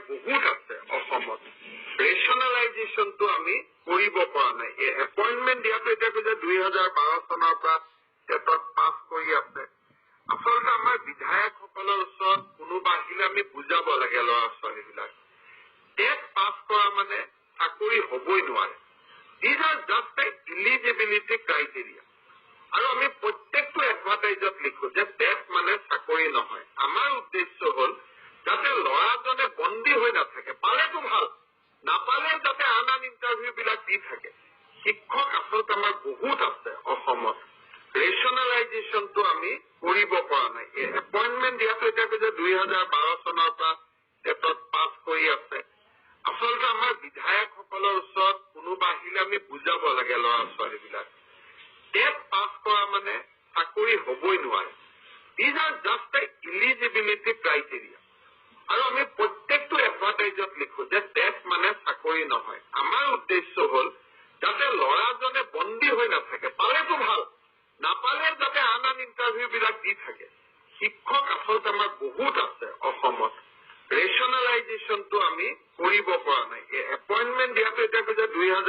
বহুত আছে অসমত। ৰেচনেলাইজেশ্যনটো আমি কৰিব পৰা নাই। এই এপইণ্টমেণ্ট দিয়াটো এতিয়া কৈছে 2012 চনৰ পৰা টেটত পাছ কৰি আছে। আচলতে আমাৰ বিধায়কসকলৰ ওচৰত কোনোবা আহিলে আমি বুজাব লাগে ল'ৰা ছোৱালীবিলাক, টেট পাছ কৰা মানে চাকৰি হবই নোৱাৰে। These are just a eligibility criteria. আৰু আমি প্ৰত্যেকটো এডভাৰটাইজত লিখো যে টেট মানে চাকৰি নহয়। আমাৰ উদ্দেশ্য হ'ল যাতে ল'ৰাজনে বন্দী হৈ নাথাকে, পালেতো ভাল, নাপালে যাতে আন আন ইণ্টাৰভিউ বিলাক দি থাকে। শিক্ষক আচলতে আমাৰ বহুত আছে অসমত। ৰেচনেলাইজেশ্যনটো আমি কৰিব পৰা নাই। এই এপইণ্টমেণ্ট দিয়াটো এতিয়া কৈছে 2012 চনৰ পৰা টেটত পাছ কৰি আছে। আচলতে আমাৰ বিধায়কসকলৰ ওচৰত কোনোবা আহিলে আমি বুজাব লাগে ল'ৰা ছোৱালীবিলাক, টেট পাছ কৰা মানে চাকৰি হবই নোৱাৰে। These are just a eligibility criteria. আৰু আমি প্ৰত্যেকটো এডভাৰটাইজত লিখো যে টেট মানে চাকৰি নহয়। আমাৰ উদ্দেশ্য হ'ল যাতে ল'ৰাজনে বন্দী হৈ নাথাকে, পালেতো ভাল, নাপালে যাতে আন আন ইণ্টাৰভিউ বিলাক দি থাকে। শিক্ষক আচলতে আমাৰ বহুত আছে অসমত। ৰেচনেলাইজেশ্যনটো আমি কৰিব পৰা নাই। এই এপইণ্টমেণ্ট দিয়াটো এতিয়া কৈছে 2000